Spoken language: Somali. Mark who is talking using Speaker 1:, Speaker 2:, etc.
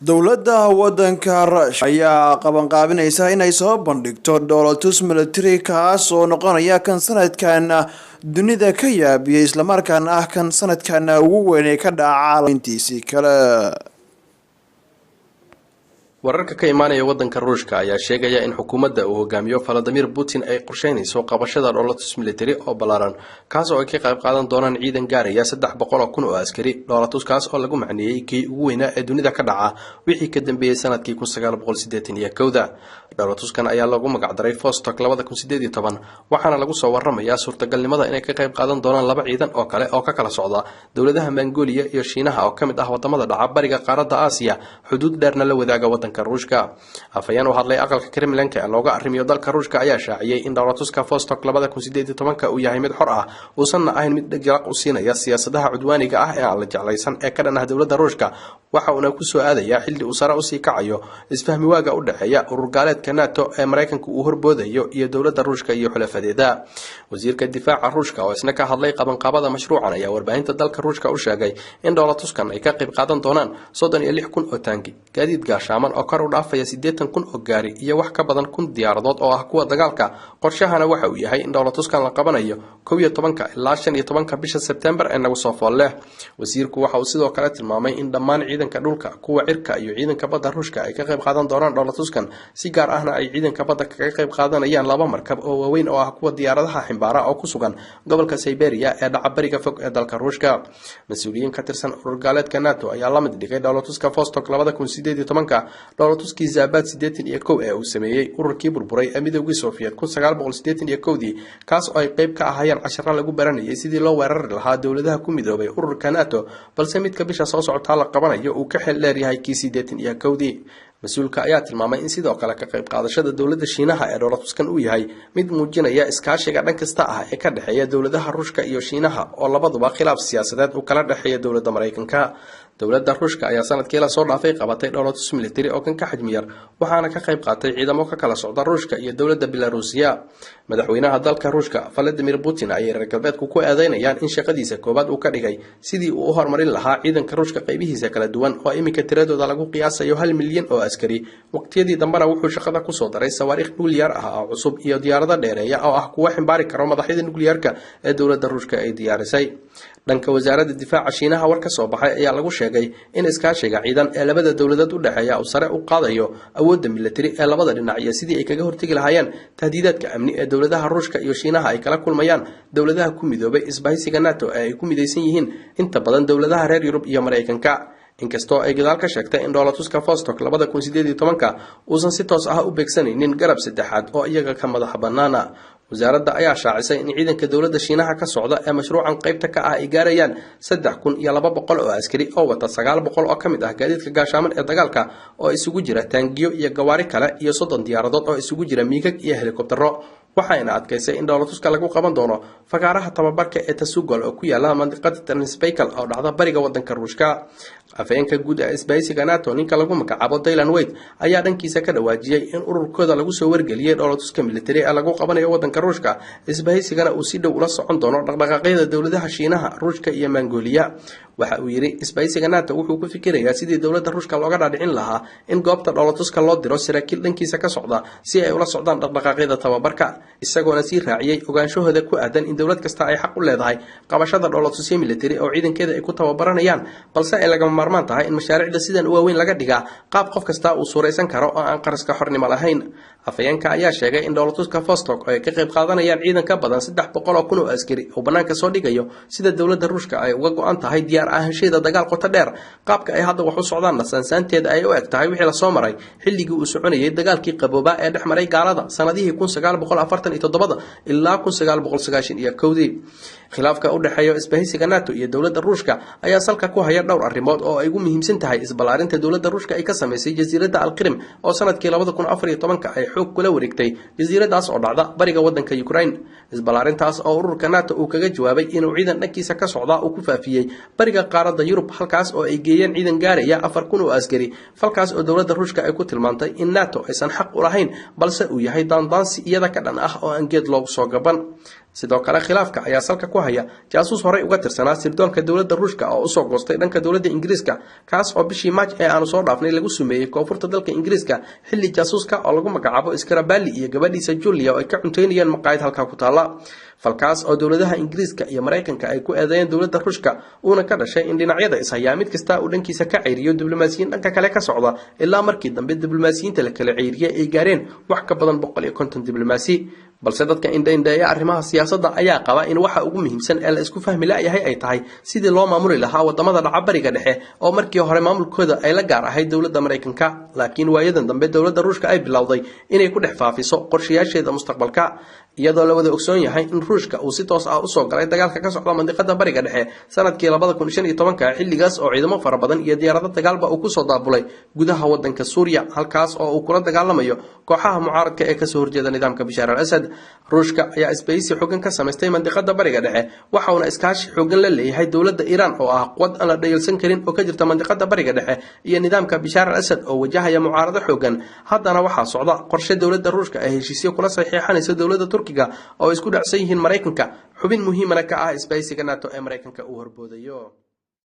Speaker 1: Dowladda wadanka Ruush ayaa qabanqaabinaysa inay soo bandhigto dhoolatus military, kaas oo noqonaya kan sanadkan dunida ka yaabiyay, islamarkaana ah kan sanadkan ugu weyn ee ka dhaca intiisii kale.
Speaker 2: Wararka ka imaanaya wadanka Ruushka ayaa sheegaya in xukuumadda uu hogaamiyo Valadimir Putin ay qorsheynayso qabashada dhoolatus military oo ballaaran, kaas oo ay ka qayb qaadan doonaan ciidan gaaraya 300,000 oo askari. Dhoolatuskaas oo lagu macneeyey kii ugu weynaa ee dunida ka dhaca wixii ka dambeeyey sanadkii 1981-da. Dhoolatuskan ayaa loogu magacdaray Vostok 2018, waxaana lagu soo waramayaa suurtagalnimada inay ka qayb qaadan doonaan laba ciidan oo kale oo ka kala socda dowladaha Mongolia iyo Shiinaha, oo ka mid ah wadamada dhaca bariga qaaradda Aasiya, xuduud dheerna la wadaaga wadanka Ruushka. Afhayeen u hadlay aqalka Kremlinka ee looga arrimiyo dalka Ruushka ayaa shaaciyey in dhoolatuska Vostok 2018-ka uu yahay mid xor ah, uusanna ahayn mid dhegjalaq u siinaya siyaasadaha cudwaaniga ah ee aan la jeclaysan ee ka dhan ah dowladda Ruushka. Waxa uuna kusoo aadayaa xilli uu sare usii kacayo isfahmi waaga u dhexeeya urur gaaleedka NATO ee Maraykanka uu horboodayo iyo dowladda Ruushka iyo xulafadeeda. Wasiirka difaaca Ruushka oo isna ka hadlay qabanqaabada mashruucan ayaa warbaahinta dalka Ruushka u sheegay in dhoolatuskan ay ka qayb qaadan doonaan 36,000 oo taangi, gaadiid gaashaaman oo kor u dhaafaya 80,000 oo gaari iyo wax ka badan 1000 diyaaradood oo ah kuwa dagaalka. Qorshahana waxa uu yahay in dhoolatuskan la qabanayo 11-ka ilaa 15-ka bisha Sebtembar ee nagu soo fool leh. Wasiirku waxa uu sidoo kale tilmaamay in dhammaan ciidanka dhulka, kuwa cirka iyo ciidanka badda Ruushka ay ka qayb qaadan doonaan dhoolatuskan, si gaar ahna ay ciidanka badda kaga qayb qaadanayaan laba markab oo waaweyn oo ah kuwa diyaaradaha ximbaara oo ku sugan gobolka Siberia ee dhaca bariga fog ee dalka Ruushka. Mas-uuliyiin ka tirsan urur gaaleedka NATO ayaa la mid dhigay dhoolatuska Vostok 2018-ka dhoolatuskii Zapad 81 ee uu sameeyey ururkii burburay ee Midoogii Sofiyeed 1981-dii, kaas oo ay qeyb ka ahaayeen casharo lagu baranayay sidii loo weerari lahaa dowladaha ku midoobay ururka NATO, balse midka bisha soo socotaa la qabanayo uu ka xil dheer yahay kii 81-dii. Mas-uulka ayaa tilmaamay in sidoo kale ka qayb qaadashada dowladda Shiinaha ee dhoolatuskan uu yahay mid muujinaya iskaashiga dhan kasta ah ee ka dhexeeya dowladaha Ruushka iyo Shiinaha, oo labaduba khilaaf siyaasadeed uu kala dhexeeya dowladda Maraykanka. Dowladda Ruushka ayaa sanadkii lasoo dhaafay qabatay dhoolatus military oo kan ka xajmi yar, waxaana ka qayb qaatay ciidamo ka kala socda Ruushka iyo dowladda Belarusiya. Madaxweynaha dalka Ruushka Valadimir Putin ayay reer galbeedku ku eedeynayaan in shaqadiisa koowaad uu ka dhigay sidii uu u horumarin lahaa ciidanka Ruushka qaybihiisa kala duwan, oo iminka tiradooda lagu qiyaasayo 1 milyan oo askari. Waqtiyadii dambena wuxuu shaqada kusoo daray sawaariikh nuclear ah oo cusub iyo diyaarado dheereeya oo ah kuwo ximbaari karo madaxyada nuclearka ee dowladda Ruushka ay diyaarisay. Dhanka wasaaradda difaaca Shiinaha war ka soo baxay ayaa lagu sheegay in iskaashiga ciidan ee labada dowladood u dhexeeya uu sare u qaadayo awoodda militari ee labada dhinac iyo sidii ay kaga hortegi lahaayeen tahdiidaadka amni ee dowladaha Ruushka iyo Shiinaha ay kala kulmayaan dowladaha ku midoobay isbahaysiga NATO ee ay ku midaysan yihiin inta badan dowladaha reer Yurub iyo Maraykanka, inkastoo ay gadaal ka sheegtay in dhoolatuska Vostok 2018-ka uusan si toos ah u beegsanaynin garab saddexaad oo iyaga ka madaxa bannaana. Wasaaradda ayaa shaacisay in ciidanka dowladda Shiinaha ka socda ee mashruucan qaybta ka ah ay gaarayaan 3200 oo askari, oo wata 900 oo ka mid ah gaadiidka gaashaaman ee dagaalka oo isugu jira taangiyo iyo gawaari kale, iyo 30 diyaaradood oo isugu jira miigag iyo helikobtaro. Waxayna adkaysay in dhoolatuska lagu qaban doono fagaaraha tababarka ee Tasugol oo ku yaala mandiqada Transbaikal oo dhacda bariga wadanka Ruushka. Afhayeenka guud ee isbahaysiga NATO, ninka lagu magacaabo Dylan White, ayaa dhankiisa ka dhawaajiyey in ururkooda lagu soo wargeliyey dhoolatuska military ee lagu qabanayo wadanka Ruushka, isbahaysigana uu si dhow ula socon doono dhaqdhaqaaqyada dowladaha Shiinaha, Ruushka iyo Mongolia. Waxa uu yidhi: "Isbahaysiga NATO wuxuu ku fikirayaa sidii dowladda Ruushka looga dhaadhicin lahaa in goobta dhoolatuska loo diro saraakiil dhankiisa ka socda si ay ula socdaan dhaqdhaqaaqyada tababarka," isagoona sii raaciyey ogaanshahooda ku aadan in dowlad kasta ay xaq u leedahay qabashada dhoolatusyo military oo ciidankeeda ay ku tababaranayaan, balse ay lagama maarmaan tahay in mashaariicda sidan u waaweyn laga dhigaa qaab qof kasta uu suuraysan karo oo aan qaraska xornimo lahayn. Afhayeenka ayaa sheegay in dhoolatuska Vostok oo ay ka qayb qaadanayaan ciidan ka badan 300,000 oo askari uu bannaanka soo dhigayo sida dowladda Ruushka ay uga go-an tahay diyaar ahaansheeda dagaal qoto dheer, qaabka ay hadda wax u socdaanna saansaanteeda ay u eg tahay wixii lasoo maray xilligii uu soconayay dagaalkii qaboobaa ee dhex maray gaalada sanadihii 1947-da ilaa 1991-dii. Khilaafka u dhexeeya isbahaysiga NATO iyo dowladda Ruushka ayaa salka ku haya dhowr arrimood oo ay ugu muhiimsan tahay isballaarinta dowladda Ruushka ay ka samaysay jasiiradda Alqirim, oo sanadkii 2014-ka ay xoog kula wareegtay jasiiradaas oo dhacda bariga wadanka Ukraine. Isballaarintaas oo ururka NATO uu kaga jawaabay inuu ciidan dhankiisa ka socda uu ku faafiyey bariga qaaradda Yurub, halkaas oo ay geeyeen ciidan gaaraya 4000 oo askari, falkaas oo dowladda Ruushka ay ku tilmaantay in NATO aysan xaq u lahayn, balse uu yahay daandaansi iyada ka dhan ah oo aan geed loogu soo gaban. Sidoo kale khilaafka ayaa salka ku haya jaasuus horey uga tirsanaa sirdoonka dowladda Ruushka oo usoo goostay dhanka dowladda Ingiriiska, kaas oo bishii Maaj ee aanu soo dhaafnay lagu sumeeyey koonfurta dalka Ingiriiska, xilli jaasuuska oo lagu magacaabo Skrabali iyo gabadhiisa Julia oo ay ka cunteynayeen maqaayad halkaa ku taalla. Falkaas oo dowladaha Ingiriiska iyo Maraykanka ay ku eedeeyeen dowladda Ruushka, uuna ka dhashay in dhinacyada ishayaa mid kasta uu dhankiisa ka ceyriyo diblomaasiyiin dhanka kale ka socda, ilaa markii dambe diblomaasiyiinta la kala ceyriyey ay gaareen wax ka badan 150 diblomaasi. Balse dadka indhaindheeya arrimaha siyaasadda ayaa qaba in waxa ugu muhiimsan ee la isku fahmi la'yahay ay tahay sidii loo maamuli lahaa wadamada dhaca Bariga Dhexe, oo markii hore maamulkooda ay la gaar ahayd dowladda Maraykanka, laakiin waayadan dambe dowladda Ruushka ay bilowday inay ku dhex faafiso qorshayaasheeda mustaqbalka, iyadoo la wada ogsoon yahay in Ruushka uu si toos ah usoo galay dagaalka ka socda mandiqada Bariga Dhexe sanadkii 2015, xilligaas oo ciidamo fara badan iyo diyaarado dagaalba uu kusoo daabulay gudaha wadanka Suuriya, halkaas oo uu kula dagaalamayo kooxaha mucaaradka ee kasoo horjeeda nidaamka Bashaar al Asad. Ruushka ayaa isbahaysi xoogan ka samaystay mandiqada Bariga Dhexe, waxauna iskaashi xoogan la leeyahay dowladda Iiraan oo ah quwad aan la dhayalsan karin oo ka jirta mandiqada Bariga Dhexe, iyo nidaamka Bashaar al Asad oo wajahaya mucaarado xoogan. Haddana waxaa socda qorshe dowladda Ruushka ay heshiisyo kula saxiixanayso dowladda Turkiga oo isku dhacsan yihiin Maraykanka, xubin muhiimana ka ah isbahaysiga NATO ee Maraykanka uu horboodayo.